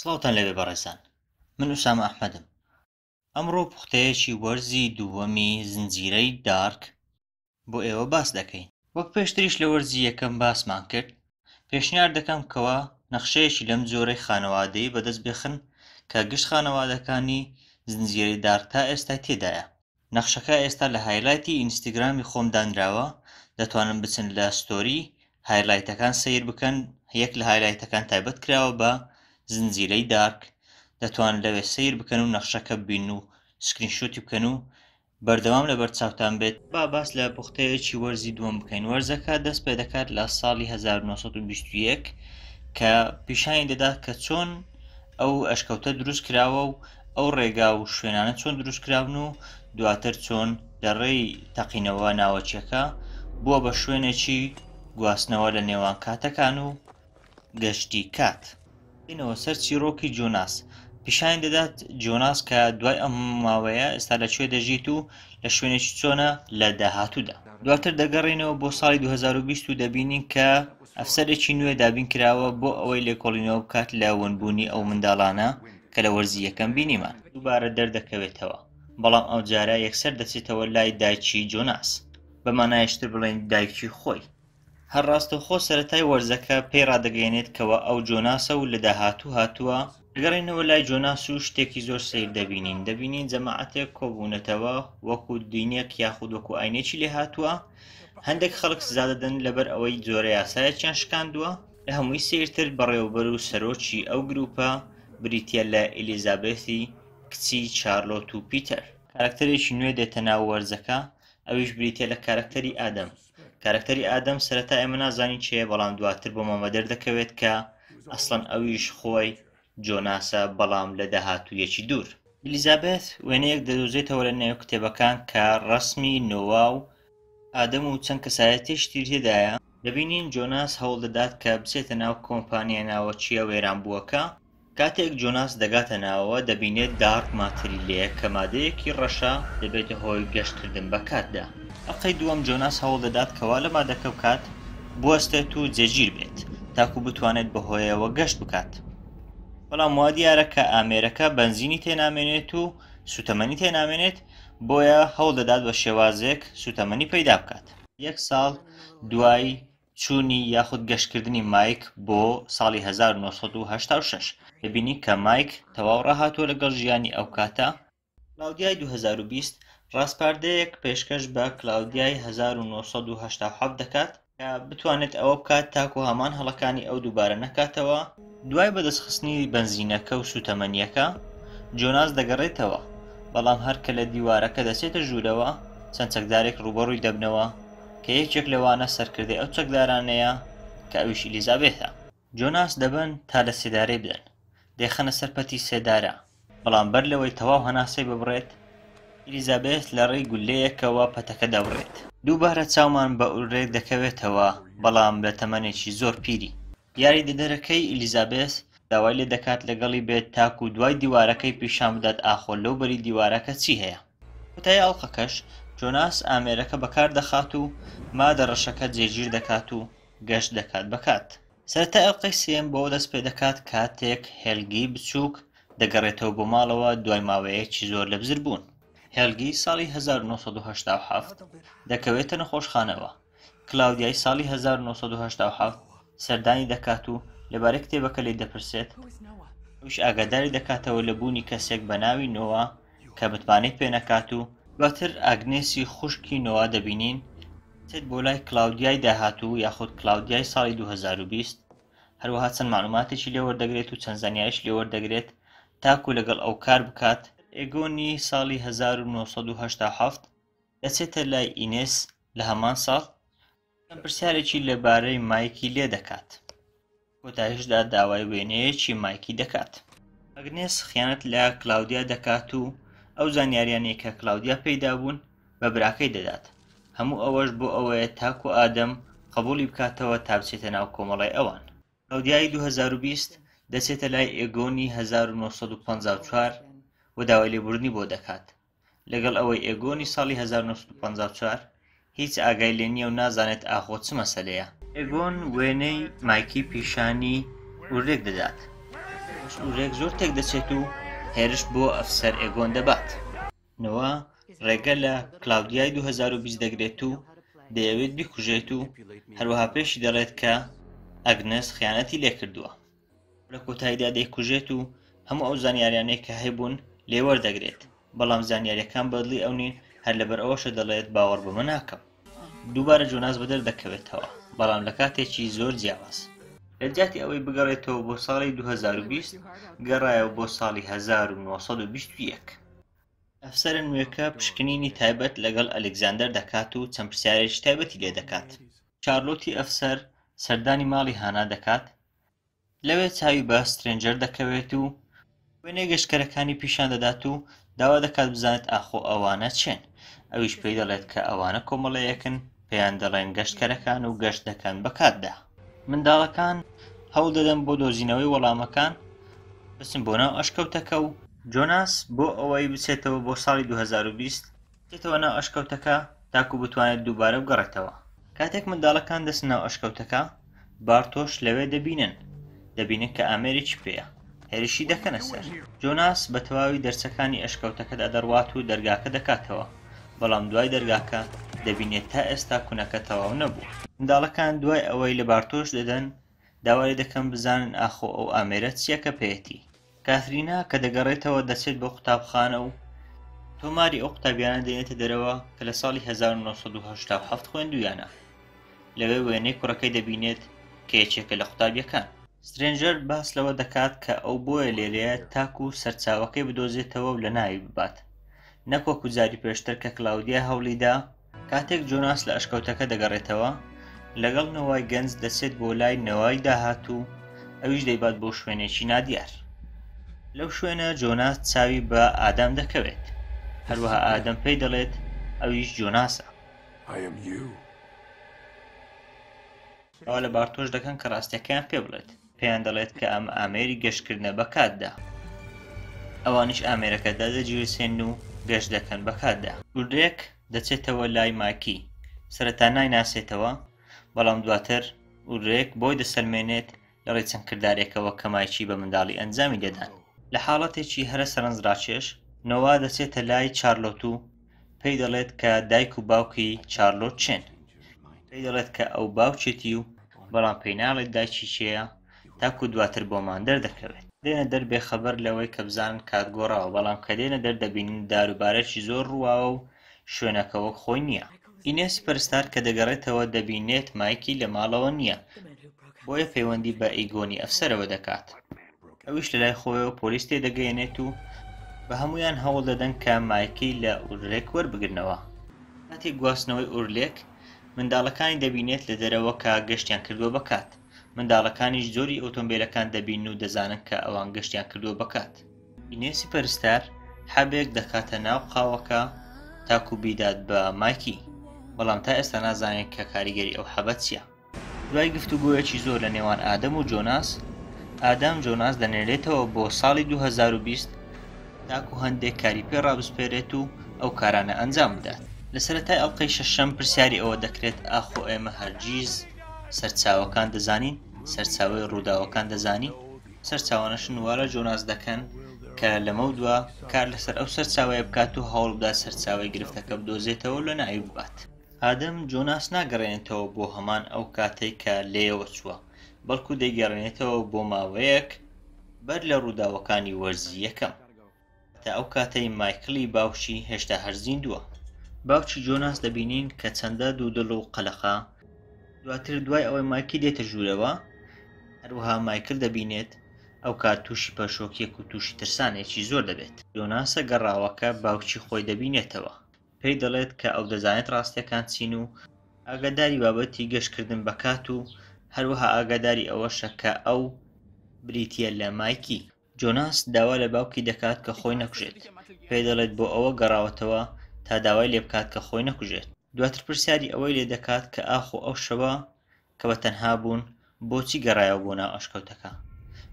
سڵاوتان لێبێ بەڕێزان من ئوسامە ئەحمەدم ئەمڕۆ پوختەیەکی وەرزی دووەمی زنجیرەی دارک بۆ ئێوە باس دەکەین. وەک پێشتریش لە وەرزی یەکەم باسمان کرد پێشنیار دەکەم کەوا نەخشەیەکی لەم جۆرەی خانەوادەیی بەدەست بخن کە گشت خانەوادەکانی زنجیرەی دارک تا ئێستای تێدایە. نەخشەکە ئێستا لە highlight ی ئینستگرامی خۆم دانراوە دەتوانن بچن لە story highlight ەکان سەیر بکەن یەک لە highlight ەکان تایبەت کراوە بە زنجیرەی دارک دەتوان لەوێ سەیر بکەن و نەخشەکە ببین و screenshot ی بکەن و بەردەوام لەبەر چاوتان بێت. با باس لە پوختەیەکی وەرزی دووەم بکەین وەرزەکە دەست پێ دەکات لە ساڵی 1921 کە پیشانی دەدات کە چۆن ئەو ئەشکەوتە دروست کراوە و ئەو ڕێگا و شوێنانە چۆن دروست کراون و دواتر چۆن لە ڕێی تەقینەوە ناوەکیەکە بووە بە شوێنێکی گواستنەوە لە نێوان کاتەکان و گەشتی کات. بینەوە سەر چیرۆکی جۆناس پیشانی دەدات جۆناس کە دوای ئەم ماوەیە ئێستا لە کوێ دەژیت و لە شوێنێکی چۆنە لە داهاتوودا. دواتر دەگەڕێینەوە بۆ ساڵی 2020 و دەبینین کە ئەفسەرێکی نوێ دابین کراوە بۆ ئەوەی لێکۆڵینەوە بکات لە ونبوونی ئەو منداڵانە کە لە وەرزی یەکەم بینیمان. دووبارە دەردەکەوێتەوە، بەڵام ئەوجارە یەکسەر دەچێتەوە لای دایکی جۆناس، بە مانایەکی تر بڵێین دایکی خۆی. هەر ڕاستەوخۆ سەرەتای وەرزەکە پێی ڕادەگەیەنێت کەوا ئەو جۆناسە و لە داهاتوو هاتووە. دەگەڕێینەوە لای جۆناس و شتێکی زۆر سەیر دەبینین، دەبینین جەماعەتێک کۆبوونەتەوە وەکو دینێک یاخود وەکو ئاینێکی لێهاتووە، هەندێک خەڵک سزا دەدەن لەبەر ئەوەی جۆرە یاسایەکیان شکاندووە، لە هەمووی سەیرتر بەڕێوەبەر و سەرۆکی ئەو گروپە بریتییە لە ئیلیزابێثی کچی چارلۆت و پیتەر. کارەکتەرێکی نوێ دێتە ناو وەرزەکە ئەویش بریتییە لە کارەکتەری ئادەم. کارەکتەری ئادەم سەرەتا ئێمە نازانین کێیە بەڵام دواتر بۆمان بەدەردەکەوێت کە ئەسڵەن ئەویش خۆی جۆناسە بەڵام لە داهاتوویەکی دوور. ئیلیزابێث وێنەیەک دەدۆزێتەوە لە نێو کتێبەکان کە ڕەسمی نۆوا و ئادەم و چەند کەسایەتیەکی تری تێدایە، دەبینین جۆناس هەوڵدەدات کە بچێتە ناو کۆمپانیا ناوەکییە وێرانبووەکە، کاتێک جۆناس دەگاتە ناوەوە دەبینێت dark matter ی لێیە کە مادەیەکی ڕەشە دەبێتە هۆی گەشتکردن بە کاتدا. ئەڵقەی دووەم جۆناس هەوڵدەدات کە وا لە مادەکە بکات بوەستێت و جێگیر بێت تاکو بتوانێت بەهۆیەوە گەشت بکات، بەڵام وا دیارە کە ئامێرەکە بەنزینی تێنامێنێت و سوتەمەنی تێنامێنێت بۆیە هەوڵدەدات بە شێوازێک سوتەمەنی پەیدا بکات. یەک ساڵ دوای چوونی یاخود گەشتکردنی مایک بۆ ساڵی 1986 دەبینین کە مایک تەواو ڕاهاتووە لەگەڵ ژیانی ئەو کاتە. کلاودیای 2020 ڕاسپاردەیەک پێشکەش بە کلاودیای 1987 دەکات کە بتوانێت ئەوە بکات تاکو هەمان هەڵەکانی ئەو دووبارە نەکاتەوە. دوای بەدەستخستنی بەنزینەکە و سوتەمەنیەکە، جۆناس دەگەڕێتەوە، بەڵام هەر کە لە دیوارەکە دەچێتە ژوورەوە، چەند چەکدارێک ڕووبەڕووی دەبنەوە کە یەکێک لەوانە سەرکردەی ئەو چەکدارانەیە کە ئەویش ئیلیزابێثە. جۆناس دەبەن تا لە سێدارەی بدەن، دەیخەنە سەر پەتی سێدارە، بەڵام بەر لەوەی تەواو هەناسەی ببڕێت، ئیلیزابێث لە ڕێی گوللەیەکەوە پەتەکە دەبڕێت. دووبارە چاومان بە ئولرێک دەکەوێتەوە، بەڵام لە تەمەنێکی زۆر پیری. یاریدەدەرەکەی ئیلیزابێث داوای لێ دەکات لەگەڵی بێت تاکو دوای دیوارەکەی پیشان بدات ئاخۆ لەو بەری دیوارەکە چی هەیە. کۆتایی ئەڵقەکەش جۆناس ئامێرەکە بەکار دەخات و مادە ڕەشەکە جێگیر دەکات و گەشت دەکات بە کات. سەرەتای ئەڵقەی سێیەم بەوە دەست پێ دەکات کاتێک هێلگی بچووک دەگەڕێتەوە بۆ ماڵەوە دوای ماوەیەکی زۆر لە بزربوون. هێلگی ساڵی 1987 دەکەوێتە نەخۆشخانەوە. کلاودیای ساڵی 1987 سەردانی دەکات و لەبارەی کتێبەکە لێی دەپرسێت، ئەویش ئاگاداری دەکاتەوە لە بوونی کەسێک بە ناوی نۆوا کە متمانەی پێ نەکات و دواتر ئاگنێسی خوشکی نۆوا دەبینین دەچێت بۆ لای کلاودیای داهاتوو یاخود کلاودیای ساڵی 2020 هەروەها چەند مەعلوماتێکی لێ وەردەگرێت و چەند زانیاریش لێ وەردەگرێت تاکو لەگەڵ ئەو کار بکات. ئێگۆنی ساڵی 1987 دەچێتە لای ئینێس لە هەمان ساڵ چەند پرسیارێکی لەبارەی مایکی لێ دەکات کۆتایشدا داوای وێنەیەکی مایکی دەکات. ئەگنێس خیانەت لە کلاودیا دەکات و ئەو زانیاریانەی کە کلاودیا پێیدا بوون بە براکەی دەدات هەموو ئەوەش بۆ ئەوەیە تاکو ئادەم قبوڵی بکاتەوە تا بچێتە ناو کۆمەڵەی ئەوان. کلاودیای 2020 دەچێتە لای ئێگۆنی 1954 و داوای لێبوردنی بۆ دەکات لەگەڵ ئەوەی ئێگۆنی ساڵی 1954 هیچ ئاگای لێ نییە و نازانێت ئاخۆ چ مەسەلەیە. ئێگۆن وێنەی مایکی پیشانی ئوررێک دەدات. ئەمەش ئولریک زۆر تێکدەچێت و هێرش بۆ ئەفسەر ئێگۆن دەبات. نۆوا ڕێگە لە کلاودیای 2020 دەگرێت و دەیەوێت بیکوژێت و هەروەها پێشی دەڵێت کە ئەگنس خیانەتی لێکردووە. لە کۆتاییدا دەیکوژێت و هەموو ئەو زانیاریانەی کە هەیبوون لێ وەردەگرێت، بەڵام زانیاریەکان بەدڵی ئەو نین، هەر لەبەر ئەوەشە دەڵێت باوەڕ بەمە ناکەم. دووبارە جۆناس بەدەر دەکەوێتەوە، بەڵام لە کاتێکی زۆر جیاواز. لە جیاتی ئەوەی بگەڕێتەوە بۆ ساڵی 2020، گەڕایەوە بۆ ساڵی 1921. ئەفسەرە نوێکە پشکنینی تایبەت لەگەڵ ئەلێکزاندەر دەکات و چەند پرسیارێکی تایبەتی لێ دەکات. چارلۆتی ئەفسەر سەردانی ماڵی هانا دەکات، لەوێ چاوی بە سترێنجەر دەکەوێت و وێنەی گەشتکەرەکانی پیشان دەدات و داوا دەکات بزانێت ئاخۆ ئەوانە چێن، ئەویش پێی دەڵێت کە ئەوانە کۆمەڵەیەکن پێیان دەڵێن گەشتکەرەکان و گەشت دەکەن بە کاتدا. منداڵەکان هەوڵ دەدەن بۆ دۆزینەوەی وەڵامەکان بچن بۆ ناو ئەشکەوتەکە و، جۆناس بۆ ئەوەی بچێتەوە بۆ ساڵی 2020 دەچێتەوە ناو ئەشکەوتەکە تاکو بتوانێت دووبارە بگەڕێتەوە. کاتێک منداڵەکان دەچنە ناو ئەشکەوتەکە، بارتۆش لەوێ دەبینن، دەبینن کە ئامێرێکی پێیە، هێرشی دەکەنە سەر. جۆناس بە تەواوی دەرچەکانی ئەشکەوتەکەدا دەڕوات و دەرگاکە دەکاتەوە، بەڵام دوای دەرگاکە دەبینێت تا ئێستا کونەکە تەواو نەبووە. منداڵەکان دوای ئەوەی لە بارتۆش دەدەن، داوا لێ دەکەن بزانن ئاخۆ ئەو ئامێرە چییە کە پێیەتی. کاترینا کە دەگەڕێتەوە دەچێت بۆ قوتابخانە و تۆماری ئەو قوتابیانە دێنێتە دەرەوە کە لە ساڵی 1987 خوێندویانە. لەوێ وێنەی کوڕەکەی دەبینێت کە یەکێکە لە قوتابیەکان. سترێنجەر باس لەوە دەکات کە ئەو بۆیە لێرەیە تاکو سەرچاوەکەی بدۆزێتەوە و لەناوی ببات، نەک وەکو جاری پێشتر کە کلاودیا هەوڵیدا. کاتێک جۆناس لە ئەشکەوتەکە دەگەڕێتەوە، لەگەڵ نۆوای گەنج دەچێت بۆ لای نۆوای داهاتوو، ئەویش دەیبات بۆ شوێنێکی نادیار. لەو شوێنە جۆناس چاوی بە ئادەم دەکەوێت، هەروەها ئادەم پێی دەڵێت ئەویش جۆناسە. داوا لە بارتۆش دەکەن کە ڕاستیەکەیان پێ بڵێت. پێیان دەڵێت کە ئەمە ئامێری گەشتکردنە بە کاتدا. ئەوانیش ئامێرەکە دادەگیرسێنن و گەشت دەکەن بە کاتدا. ئولرێک دەچێتەوە لای مایکی، سەرەتا نایناسێتەوە، بەڵام دواتر ئولرێک بۆی دەسەلمێنێت لە ڕێی چەند کردارێکەوە کە مایکی بە منداڵی ئەنجامی دەدان. لە حاڵەتێکی هەرە سەرنجڕاکێش، نۆوا دەچێتە لای چارلۆت و پێی دەڵێت کە دایک و باوکی چارلۆت کێن. پێی دەڵێت کە ئەو باوکێتی و بەڵام پێی ناڵێت دایکی کێیە تاکو دواتر بۆمان دەردەکەوێت. دێنە دەر بێخەبەر لەوەی کە بزانن کات گۆڕاوە، بەڵام کە دێنە دەر دەبینن دار و بارێکی زۆر ڕوواوە و شوێنەکە وەک خۆی نییە. ئینێسی پەرستار کە دەگەڕێتەوە دەبینێت مایکی لە ماڵەوە نییە، بۆیە پەیوەندی بە ئیگۆنی ئەفسەرەوە دەکات. ئەویش لەلای خۆیەوە پۆلیس تێدەگەیەنێت و بە هەموویان هەوڵ دەدەن کە مایکی لە ئورلێک وەربگرنەوە. کاتی گواستنەوەی ئورلێک، منداڵەکانی دەبینێت لە دەرەوە کە گەشتیان کردووە بە کات. منداڵەکانیش جۆری ئۆتۆمبێلەکان دەبینن و دەزانن کە ئەوان گەشتیان کردووە بە کات. ئینێسی پەرستار حەبێک دەکاتە ناو قاوەکە تاکو بیدات بە مایکی، بەڵام تا ئێستا نازانین کە کاریگەری ئەو حەبە چییە. دوای گفتوگۆیەکی زۆر لە نێوان ئادەم و جۆناس، ئادەم جۆناس دەنێرێتەوە بۆ ساڵی 2020 تاکو هەندێک کاری پێ ڕابسپێرێت و ئەو کارانە ئەنجام بدات. لە سەرەتای ئەڵقەی شەشەم پرسیاری ئەوە دەکرێت ئاخۆ ئێمە هەرگیز سەرچاوەکان دەزانین؟ سەرچاوەی ڕووداوەکان دەزانین؟ سەرچاوانەشن وا لە جۆناس دەکەن کە لەمەودوا کار لەسەر ئەو سەرچاوەیە بکات و هەوڵبدات سەرچاوەی گرفتەکە بدۆزێتەوە و لەناوی ببات. ئادەم جۆناس ناگەڕێنێتەوە بۆ هەمان ئەو کاتەی کە لێیەوە چووە، بەڵکو دەیگەڕێنێتەوە بۆ ماوەیەک بەر لە ڕووداوەکانی وەرزی یەکەم، تا ئەو کاتەی مایکڵی باوکی هێشتا هەر زیندووە. باوکی جۆناس دەبینین کە چەندە دوودڵ و قەلەقە، دواتر دوای ئەوەی مایکی دێتە ژوورەوە، هەروەها مایکل دەبینێت، ئەوکات تووشی پەشۆکییەک و تووشی ترسانێکی زۆر دەبێت. جۆناسە گەڕاوەکە باوکی خۆی دەبینێتەوە، پێی دەڵێت کە ئەو دەزانێت ڕاستیەکان چین و ئاگاداری بابەتی گەشتکردن بە کات و هەروەها ئاگاداری ئەوەشە کە ئەو بریتیە لە مایکی. جۆناس داوا لە باوکی دەکات کە خۆی نەکوژێت، پێی دەڵێت بۆ ئەوە گەڕاوەتەوە تا داوای لێبکات کە خۆی نەکوژێت. دواتر پرسیاری ئەوەی لێدەکات کە ئاخۆ ئەو شەوە کە بە تەنها بوون بۆچی گەڕایەوە بۆ ناو ئەشکەوتەکە؟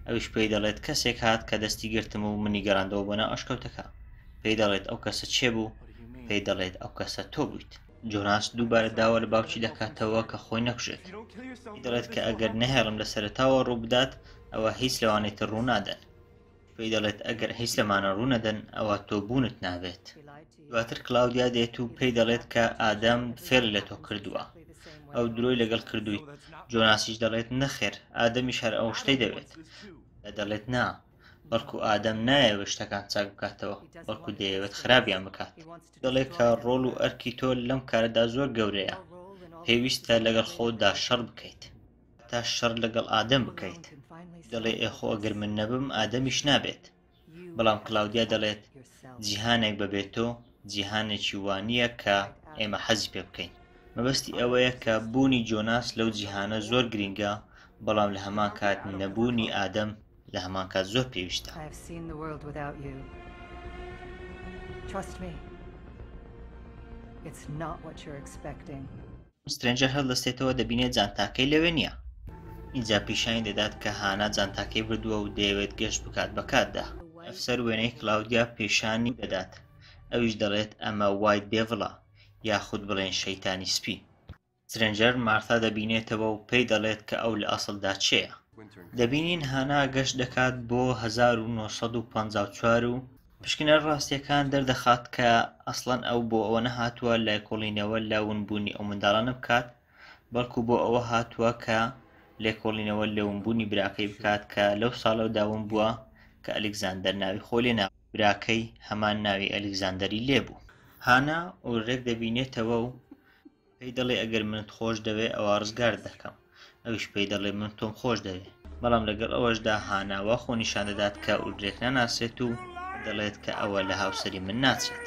ئەویش پێی دەڵێت کەسێک هات کە دەستی گرتم و منی گەڕاندەوە بۆ ناو ئەشکەوتەکە. پێی دەڵێت ئەو کەسە کێ بوو؟ پێی دەڵێت ئەو کەسە تۆ بوویت. جۆناس دووبارە داوا لە باوکی دەکاتەوە کە خۆی نەکوژێت. پێی دەڵێت کە ئەگەر نەهێڵم لە سەرەتاوە ڕووبدات ئەوە هیچ لەوانەی تر ڕوونادەن. پێی دەڵێت ئەگەر هیچ لەمانە ڕوونەدەن ئەوا تۆ بوونت نابێت. دواتر کلاودیا دێت و پێی دەڵێت کە ئادەم فێڵی لە تۆ کردووە، ئەو درۆی لەگەڵ کردوویت. جۆناسیش دەڵێت نەخێر ئادەمیش هەر ئەو شتەی دەوێت. دەڵێت نا، بەڵکو ئادەم نایەوێت شتەکان چاک بکاتەوە، بەڵکو دەیەوێت خراپیان بکات. دەڵێت کە ڕۆڵ و ئەرکی تۆ لەم کارەدا زۆر گەورەیە، پێویستە لەگەڵ خۆتدا شەڕ بکەیت. تا شەڕ لەگەڵ ئادەم بکەیت. دەڵێ ئێ خۆ ئەگەر من نەبم ئادەمیش نابێت. بەڵام کلاودیا دەڵێت جیهانێک بەبێ تۆ جیهانێکی وا نییە کە ئێمە حەزی پێ بکەین. مەبەستی ئەوەیە کە بوونی جۆناس لەو جیهانە زۆر گرینگە بەڵام لە هەمان کات نەبوونی ئادەم لە هەمان کات زۆر پێویستە. سترێنجەر هەڵدەستێتەوە دەبینێت جانتاکەی لەوێ نییە. ئینجا پیشانی دەدات کە هانا جانتاکەی بردووە و دەیەوێت گەشت بکات بە کاتدا. ئەفسەر وێنەی کلاودیا پیشانی دەدات، ئەویش دەڵێت ئەمە White Devil ە یاخود بڵێین شەیتانی سپی. سترێنجەر مارثا دەبینێتەوە و پێی دەڵێت کە ئەو لە ئەسڵدا کێیە. دەبینین هانا گەشت دەکات بۆ 1954 و پشکنەر ڕاستیەکان دەردەخات کە ئەسڵەن ئەو بۆ ئەوە نەهاتووە لێکۆڵینەوە لە ونبوونی ئەو منداڵانە بکات بەڵکو بۆ ئەوە هاتووە کە لێکۆڵینەوە لە ونبوونی براکەی بکات کە لەو ساڵەودا ون بووە کە ئەلیکزاندەر ناوی خۆی لێ نابوو. براکەی هەمان ناوی ئەلیکزاندەری لێ بوو. هانا ئولرێک دەبینێتەوە و پێی دەڵێ ئەگەر منت خۆش دەوێ ئەوا ڕزگارت دەکەم ئەویش پێی دەڵێ من تۆم خۆش دەوێ بەڵام لەگەڵ ئەوەشدا هانا وا خۆ نیشان دەدات کە ئولرێک ناناسێت و دەڵێت کە ئەوە لە هاوسەری من ناچێت.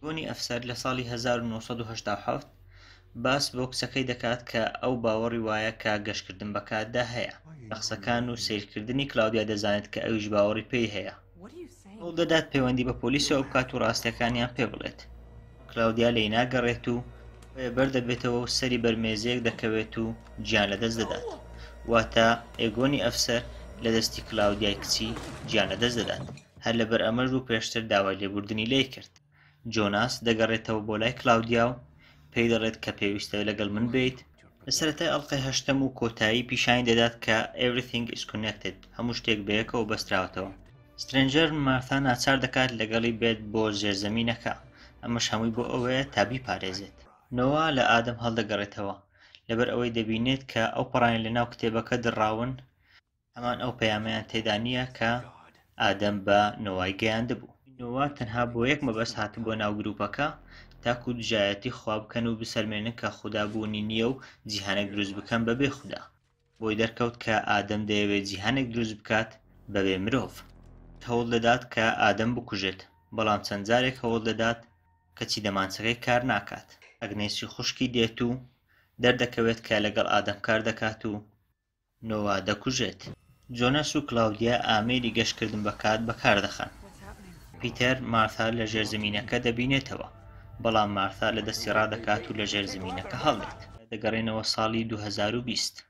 بۆنی ئەفسەر لە ساڵی 1987 باس بۆ کچەکەی دەکات کە ئەو باوەڕی وایە کە گەشتکردن بە کاتدا هەیە. لە قسەکان و سەیرکردنی کلاودیا دەزانێت کە ئەویش باوەڕی پێی هەیە. هەوڵ دەدات پەیوەندی بە پۆلیسەوە بکات و ڕاستیەکانیان پێ بڵێت. کلاودیا لێی ناگەڕێت و بۆیە بەردەبێتەوە و سەری بەر مێزەیەک دەکەوێت و گیان لەدەست دەدات. واتە ئێگۆنی ئەفسەر لە دەستی کلاودیای کچی گیان لەدەست دەدات. هەر لەبەر ئەمەش بوو پێشتر داوای لێبوردنی لێی کرد. جۆناس دەگەڕێتەوە بۆ لای کلاودیا و پێی دەڵێت کە پێویستە لەگەڵ من بێیت. لە سەرەتای ئەڵقەی هەشتەم و کۆتایی پیشانی دەدات کە Everything is connected، هەموو شتێک بەیەکەوە بەستراوەتەوە. سترێنجەر مارثا ناچار دەکات لەگەڵی بێت بۆ ژێرزەمینەکە، ئەمەش هەمووی بۆ ئەوەیە تا بیپارێزێت. نۆوا لە ئادەم هەڵدەگەڕێتەوە، لەبەر ئەوەی دەبینێت کە ئەو پەڕانەی لەناو کتێبەکە دڕاون هەمان ئەو پەیامەیان تێدا نییە کە ئادەم بە نۆوای گەیاندبوو. نۆوا تەنها بۆ یەک مەبەست هاتبووە ناو گروپەکە، تاکو دژایەتی خوا بکەن و بسەلمێنن کە خودا بوونی نییە و جیهانێک دروست بکەن بەبێ خودا. بۆی دەرکەوت کە ئادەم دەیەوێت جیهانێک دروست بکات بەبێ مرۆڤ. هەوڵ دەدات کە ئادەم بکوژێت، بەڵام چەند جارێک هەوڵ دەدات کەچی دەمانچەکەی کار ناکات. ئەگنێسی خوشکی دێت و دەردەکەوێت کە لەگەڵ ئادەم کار دەکات و نۆوا دەکوژێت. جۆناس و کلاودیا ئامێری گەشتکردن بە کات بەکاردەخەن. پیتەر مارثا لە ژێرزەمینەکە دەبینێتەوە، بەڵام مارثا لە دەستی ڕادەکات و لە ژێرزەمینەکە هەڵدێت. دەگەڕێنەوە ساڵی 2020.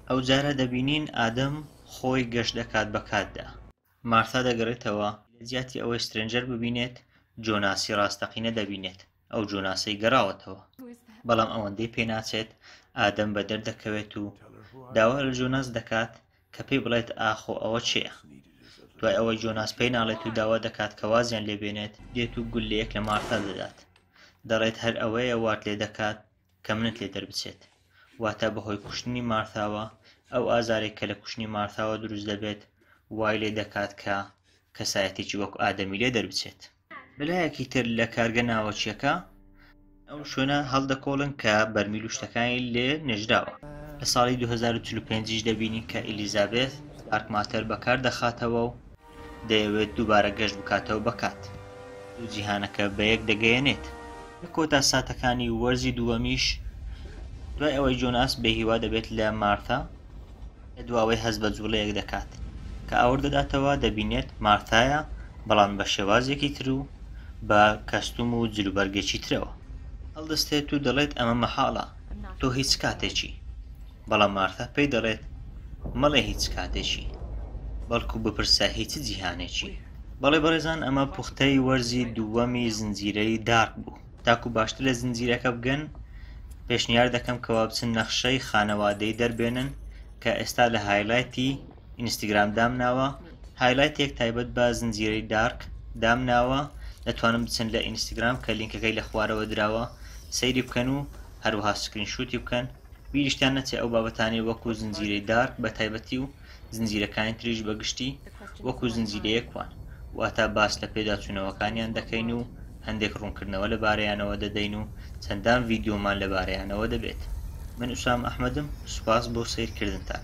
ئەوجارە دەبینین ئادەم خۆی گەشت دەکات بە کاتدا. مارثا دەگەڕێتەوە، لە جیاتی ئەوەی سترێنجەر ببینێت، جۆناسی ڕاستەقینە دەبینێت، ئەو جۆناسەی گەڕاوەتەوە. بەڵام ئەوەندەی پێناچێت ئادەم بەدەر دەکەوێت و داوا لە جۆناس دەکات کە پێی بڵێت ئاخۆ ئەوە کێیە. دوای ئەوەی جۆناس پێی ناڵێت و داوا دەکات کە وازیان لێ بێنێت، دێت و گوللەیەک لە مارثا دەدات. دەڵێت هەر ئەوەیە وات لێ دەکات کە منت لێ دەربچێت. واتە بەهۆی کوشتنی مارثاوە ئەو ئازارێک کە لە کوشتنی مارثاوە دروست دەبێت وای لێ دەکات کە کەسایەتێکی وەک ئادەمی لێ دەربچێت. لەلایەکی تر لە کارگە ناوەکییەکە ئەو شوێنە هەڵدەکۆڵن کە بەرمیل و شتەکانی لێ نێژراوە. لە ساڵی 2045 یش دەبینین کە ئیلیزابێث دارک ماتەر بەکار دەخاتەوە و دەیەوێت دووبارە گەشت بکاتەوە بە کات دوو جیهانەکە بەیەک دەگەیەنێت. لە کۆتا ساتەکانی وەرزی دووەمیش دوای ئەوەی جۆناس بێهیوا دەبێت لە مارثا، لە دواوەی هەست بە جوڵەیەک دەکات کە ئاور دەداتەوە دەبینێت مارثایە بەڵام بە شێوازێکی تر و بە کەستوم و جلوبەرگێکی ترەوە. هەڵدەستێت و دەڵێت ئەمە مەحاڵە تۆ هیچ کاتێکی. بەڵام مارثا پێی دەڵێت مەڵێ هیچ کاتێکی بەڵکو بپرسە هیچ جیهانێکی. بەڵێ بەڕێزان ئەمە پوختەی وەرزی دووەمی زنجیرەی دارک بوو. تاکو باشتر لە زنجیرەکە بگەن پێشنیار دەکەم کەوا بچن نەخشەی خانەوادەی دەربێنن کە ئێستا لە highlight ی ئینستاگرام دامناوە. highlight ێک تایبەت بە زنجیرەی دارک دامناوە، دەتوانن بچن لە ئینستاگرام کە لینکەکەی لە خوارەوە دراوە سەیری بکەن و هەروەها screenshot ی بکەن. بیریشتان نەچێ ئەو بابەتانەی وەکو زنجیرەی دارک بە تایبەتی و زنجیرەکانی تریش بە گشتی وەکو زنجیرەیەک وان، واتە باس لە پێداچوونەوەکانیان دەکەین و هەندێک ڕوونکردنەوە لەبارەیانەوە دەدەین و چەندان ڤیدیۆمان لەبارەیانەوە دەبێت. من ئوسامە ئەحمەدم، سوپاس بۆ سەیرکردنتان.